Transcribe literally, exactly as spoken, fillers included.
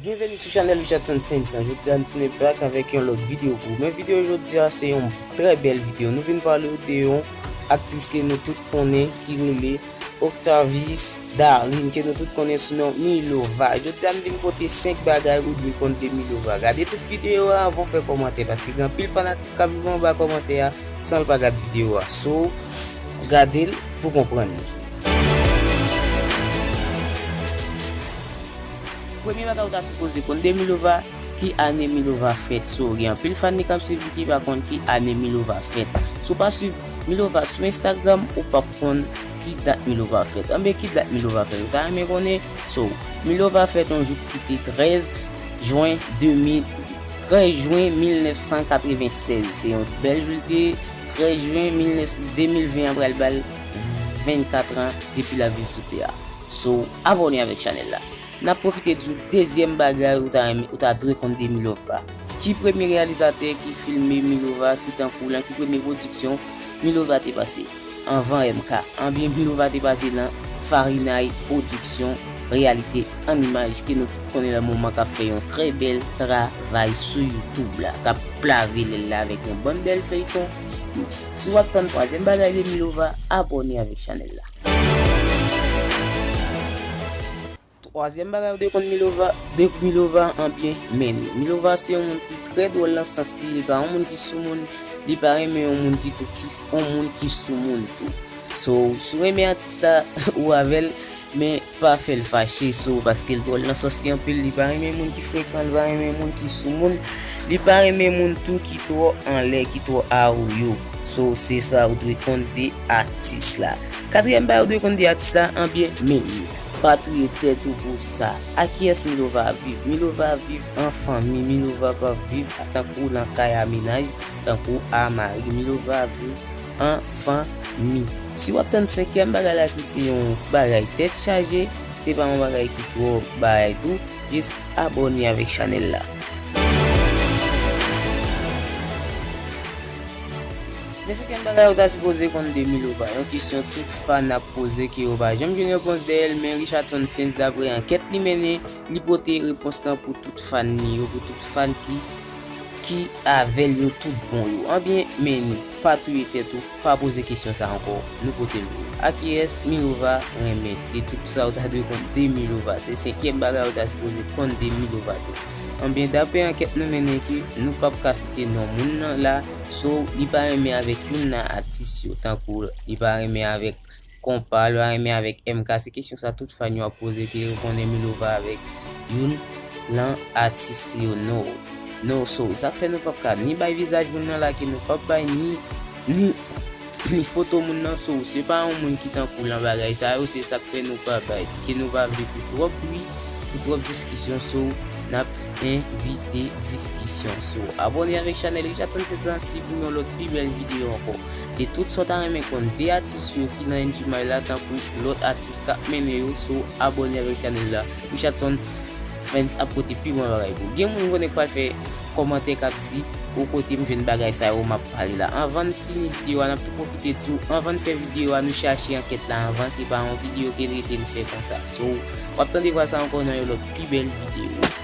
Byenveni sou chanèl Richardson Fans lan. Jodi a, nou tounen back avèk yon lòt videyo pou ou. Men videyo jodi a, se yon trè bèl videyo. Nou vin pale w de yon aktris ke nou tout konnen ki rele Octavice Darline, ke nou tout konnen sou non Milova. Jodi a, m vin pote senk bagay ou dwe konn de Milova. Gade tout videyo a anvan w fè kòmantè, paske gen anpil fanatik k ap viv anba kòmantè a san l pa gad videyo a. So, gade l pou konprann li. Premye bagay ou ta sipoze konn de Milova, ki ane Milova fèt. So, gen anpil fan li k ap swiv li ki pa konn ki ane Milova fèt. Si w pa swiv Milova sou Instagram, ou p ap konn ki dat Milova fèt. Anben, ki dat Milova fèt? Ou ta renmen konnen? So, Milova fèt yon jou ki te trèz jen de mil, trèz jen mil nèf san katrevensèz. Se yon bèl jou l te ye. Trèz jen mil nèf, de mil ven an pral ba l vennkat an depi l ap viv sou tè a. So, abòne avèk chanèl la. N ap pwofite di w dezyèm bagay ou ta renmen, ou ta dwe konn de Milova. Ki premye reyalizatè ki filme Milova, ki tankou l, ki premye pwodiksyon Milova te pase anvan M K? Anben, Milova te pase nan Farinay Pwodiksyon, Reyalite an Imaj, ke nou tout konnen nan moman k ap fè yon trè bèl travay sou YouTube la, k ap lave lèl la avèk yon bann bèl feyton. Si w ap tann twazyèm bagay de Milova, abòne avèk chanèl la. Twazyèm bagay ou dwe konn Milova, de Milova, anben, men li. Milova se yon moun ki trè dwòl nan sans li, li pa yon moun ki soumoun, li pa renmen yon moun ki tou, ki, yon moun ki soumoun tou. So, si w renmen atis la, ou avè l, men pa fè l fache, so, paske l dwòl nan sans li anpil, li pa renmen moun ki frekan, li pa renmen moun ki soumoun, li pa renmen moun tou ki twò anlè, ki twò awoyo. So, se sa ou dwe konn de atis la. Katriyèm bagay ou dwe konn de atis la, anben, men li. Pa touye tèt ou pou sa. A kiyès Milova ap viv? Milova ap viv an fanmi. Milova p ap viv tankou nan kay a mennaj, tankou a mari. Milova ap viv an fanmi. Si w ap tann senkyèm bagay la ki se yon bagay tèt chaje, se pa yon bagay ki twò bagay tou, jis abòne avèk chanèl la. Men senkyèm bagay ou ta sipoze konn de Milova, yon kesyon tout fan ap poze ke yo pa janm jwenn repons dèyè l, men Richardson Fans, daprè ankèt li mennen, li pote repons lan pou tout fan li yo, pou tout fan ki, ki avè l yo tout bon yo. Anben, men li, pa touye tèt ou, pa poze kesyon sa ankò, nou pote l pou ou. A kiyès Milova renmen? Se tout sa ou ta dwe konn de Milova. Se senkyèm bagay ou ta sipoze konn de Milova tou. Anben, daprè ankèt nou mennen ke nou p ap ka site non moun nan la, so, li pa renmen avèk youn nan atis yo, tankou li pa renmen avèk Konpa, li pa renmen avèk M K. Se kesyon sa tout fan yo ap poze, ke yo konnen Milova avèk youn nan atis yo. No. No, so, sa k fè nou p ap ka ni bay vizaj moun nan la, ke nou p ap bay ni, ni, ni foto moun nan. So, se pa yon moun ki tankou lan bagay sa yo, se sa k fè nou pa bay, ke nou pa vle pou twòp bri, pou twòp diskisyon. So, n ap evite diskisyon. So, abòne avèk chanèl Richardson Fans lan si pou yon lòt pi bèl videyo ankò. De tout sa w ta renmen konn de atis yo ki nan N G May la, tankou lòt atis k ap mennen yo. So, abòne avèk chanèl la. Richardson Fans ap pote pi bon bagay pou ou. Gen moun m konnen k pral fè kòmantè k ap di, o kote m jwenn bagay sa yo m ap pale la. Anvan n fini videyo a, n ap tou pwofite di w, anvan n fè videyo a, nou chache ankèt la anvan, ke pa yon videyo ke n rete n fè konsa. So, w ap tande vwa sa ankò nan yon lòt pi bèl videyo.